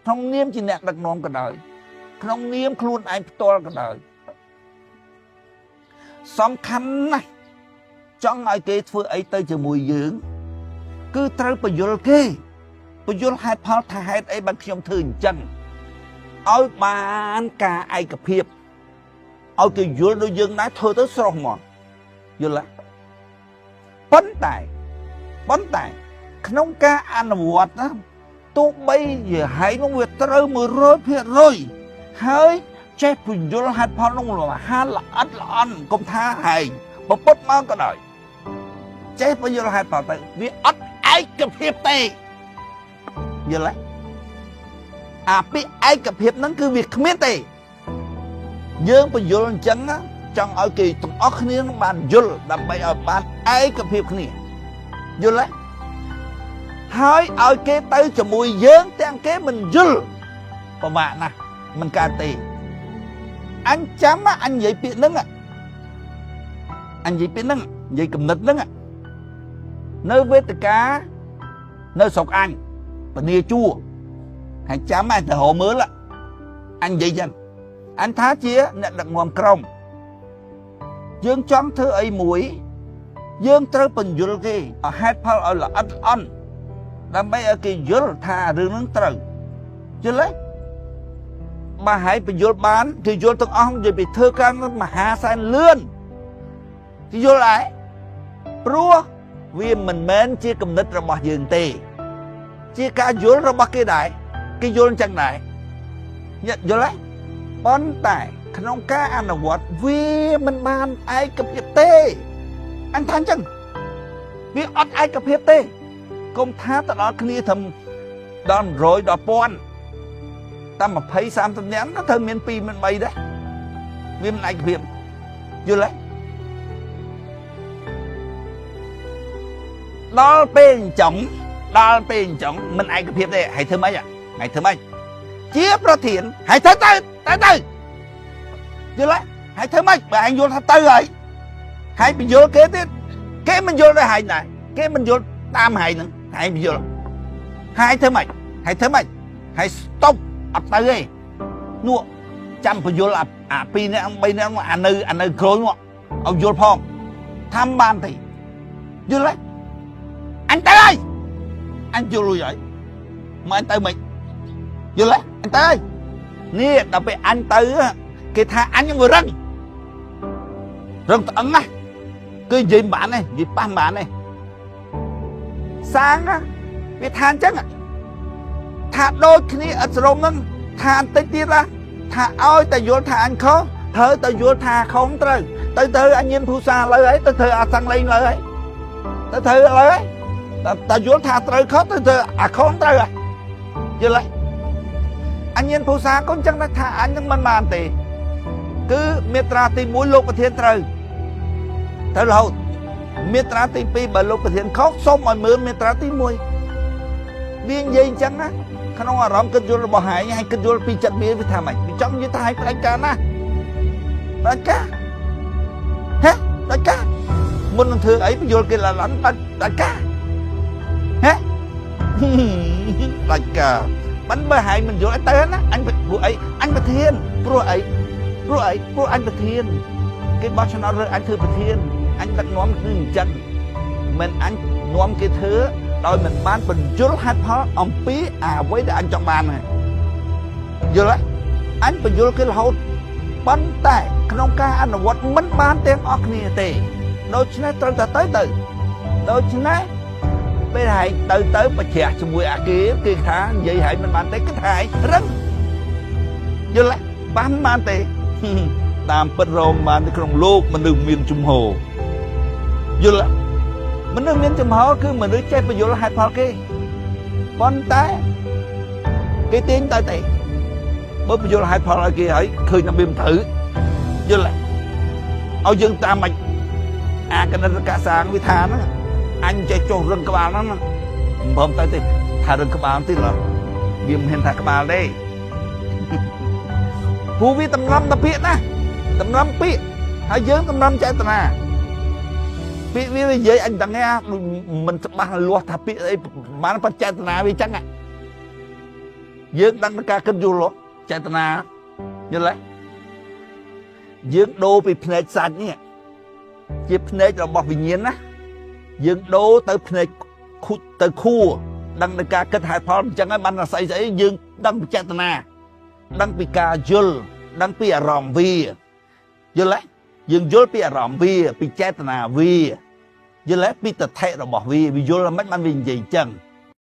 ក្នុងនាមជាអ្នកដឹកនាំក៏ដោយក្នុងនាមខ្លួនឯងផ្ទាល់ក៏ដោយសំខាន់ណាស់ចង់ឲ្យគេធ្វើអីទៅជាមួយយើងគឺត្រូវបញ្យល់គេបញ្យល់ហេតុផលថាហេតុអីបានខ្ញុំធ្វើអញ្ចឹងឲ្យបានការឯកភាពឲ្យគេយល់ដូចយើងដែរធ្វើទៅស្រស់ហ្មងយល់ទេប៉ុន្តែប៉ុន្តែក្នុងការអនុវត្តណាទោះបីជាហែងនោះវាត្រូវ100%ហើយចេះពន្យល់ហេតុផលនោះមហាល្អិតល្អន់កុំថាហែងពពុតមកក៏ដោយចេះពន្យល់ហេតុផលទៅវាអត់ឯកភាពទេយល់ទេអាពាក្យឯកភាពហ្នឹងគឺវាគ្មានទេយើងពន្យល់អញ្ចឹងណាចង់ឲ្យគេទាំងអស់គ្នានឹងបានយល់ដើម្បីឲ្យបានឯកភាពគ្នាយល់ទេហើយឲ្យគេទៅជាមួយយើងទាំងគេមិនយល់ពិបាកណាស់មិនកើតទេអញចាំណាអញនិយាយពាក្យហ្នឹងអញនិយាយពាក្យហ្នឹងនិយាយកំណត់ហ្នឹងនៅវេទិកានៅស្រុកអញពនីជួរហើយចាំអញទៅរកមើលអញនិយាយចឹងអញថាជាអ្នកដឹកនាំក្រុមយើងចង់ធ្វើអីមួយយើងត្រូវបញ្យល់គេឲ្យហេតុផលឲ្យល្អិតល្អន់ដើម្បីឲ្យគេយល់ថារឿងហ្នឹងត្រូវយល់ទេបើឲ្យបញ្យល់បានគេយល់ទាំងអស់និយាយពីធ្វើការមហាសែនលឿនគេយល់ដែរព្រោះវាមិនមែនជាគំនិតរបស់យើងទេជាការយល់របស់គេដែរគេយល់អញ្ចឹងដែរយល់ទេប៉ុន្តែក្នុងការអនុវត្តវាមិនបានឯកភាពទេអញថាអញ្ចឹងវាអត់ឯកភាពទេកុំថាទៅដល់គ្នាត្រឹមដល់100ដល់1000តាម20 30នាក់ក៏ត្រូវមាន2មាន3ដែរវាមិនឯកភាពយល់ទេដល់ពេលអញ្ចឹងដល់ពេលអញ្ចឹងមិនឯកភាពទេហើយធ្វើម៉េចហើយធ្វើម៉េចជាប្រធានហើយធ្វើទៅទៅទៅយល់ទេហើយធ្វើម៉េចបើឯងយល់ថាទៅហើយហើយបញ្យល់គេទៀតគេមិនយល់ដែរហើយដែរគេមិនយល់តាមហើយហ្នឹងហើយបញ្យល់ហើយធ្វើម៉េចហើយធ្វើម៉េចហើយ stop អត់ទៅទេនោះចាំបញ្យល់អា2នាក់3នាក់អានៅអានៅក្រូចនោះឲ្យយល់ផងថាមិនបានទេយល់ទេអញទៅហើយអញយល់រួចហើយមកអញទៅមិនយល់ទេអញទៅហើយនេះដល់ពេលអញទៅគេថាអញរឹងរឹងត្អឹងណាគឺនិយាយមិនបានទេនិយាយប៉ះមិនបានទេសាងវាថាអញ្ចឹងថាដូចគ្នាឥតសរមហ្នឹងថាបន្តិចទៀតណាថាឲ្យតែយល់ថាអញខុសត្រូវតែយល់ថាខុសត្រូវទៅទៅអញញៀនភូសាលើហើយទៅធ្វើអាសង្លេងលើហើយទៅធ្វើលើហើយតែយល់ថាត្រូវខុសទៅធ្វើអាខុសត្រូវហើយយល់ហើយអញញៀនភូសាក៏អញ្ចឹងដែរថាអញនឹងមិនបានទេគឺមេត្រាទី1លោកប្រធានត្រូវត្រូវរហូតមេត្រាទី2បើលោកប្រធានខុសសូមឲ្យមើលមេត្រាទី1វានិយាយអញ្ចឹងណាក្នុងអារម្មណ៍គិតយល់របស់ហែងហើយគិតយល់ពីចិត្តវាវាថាម៉េចវាចង់និយាយថាឲ្យផ្ដាច់ការណាផ្ដាច់ការហេផ្ដាច់ការមុននឹងធ្វើអីបញ្យល់គេឡាឡាន់ផ្ដាច់ការហេផ្ដាច់ការមិនបើហែងមិនយល់អីទៅណាអញព្រោះអីអញប្រធានព្រោះអីព្រោះអីព្រោះអញប្រធានគេបោះឆ្នោតរើអញធ្វើប្រធានអញដឹកនាំគឺអញ្ចឹងមិនអញនាំគេធ្វើដោយមិនបានបញ្យល់ហេតុផលអំពីអ្វីដែលអញចង់បានហ្នឹងយល់ទេអញបញ្យល់គេរហូតប៉ុន្តែក្នុងការអនុវត្តមិនបានទាំងអស់គ្នាទេដូច្នេះត្រូវតែទៅទៅដូច្នេះពេលហែងទៅទៅប្រជ្រះជាមួយអាគេគេថានិយាយហែងមិនបានទេគេថាហែងរឹងយល់ទេបានបានទេតាមពិតរងបាននៅក្នុងលោកមនុស្សមានជំហរយល់ទេមនុស្សមានចំហគឺមនុស្សចេះបញ្យល់ហេតុផលគេប៉ុន្តែគេទាញទៅទេបើបញ្យល់ហេតុផលឲ្យគេហើយឃើញថាវាមិនត្រូវយល់ទេឲ្យយើងតាមមិនអាកណិតកសាងវាថាហ្នឹងអញចេះចុះរឹងក្បាលហ្នឹងមិនព្រមទៅទេថារឹងក្បាលទេឡោះវាមិនហ៊ានថាក្បាលទេព្រោះវាតម្រាំតែពាក្យណាតម្រាំពាក្យហើយយើងតម្រាំចេតនាពាក្យវានិយាយអញដឹងទេមិនច្បាស់លាស់ថាពាក្យអីប្រហែលបច្ចេតនាវាចឹងយ យើងដឹងពីការគិតយល់ចេតនាយល់ទេយើងដូរពីភ្នែកសាច់នេះជាភ្នែករបស់វិញ្ញាណណាយើងដូរទៅភ្នែកខុទៅខួរដឹងពីការគិតហេតុផលអញ្ចឹងហើយបានតែស្អីស្អីយើងដឹងពីចេតនាដឹងពីការយល់ដឹងពីអារម្មណ៍វាយល់ទេយើងយល់ពីអារម្មណ៍វាពីចេតនាវាយល់ទេពីតថៈរបស់វាវាយល់មិនបានវានិយាយអញ្ចឹង។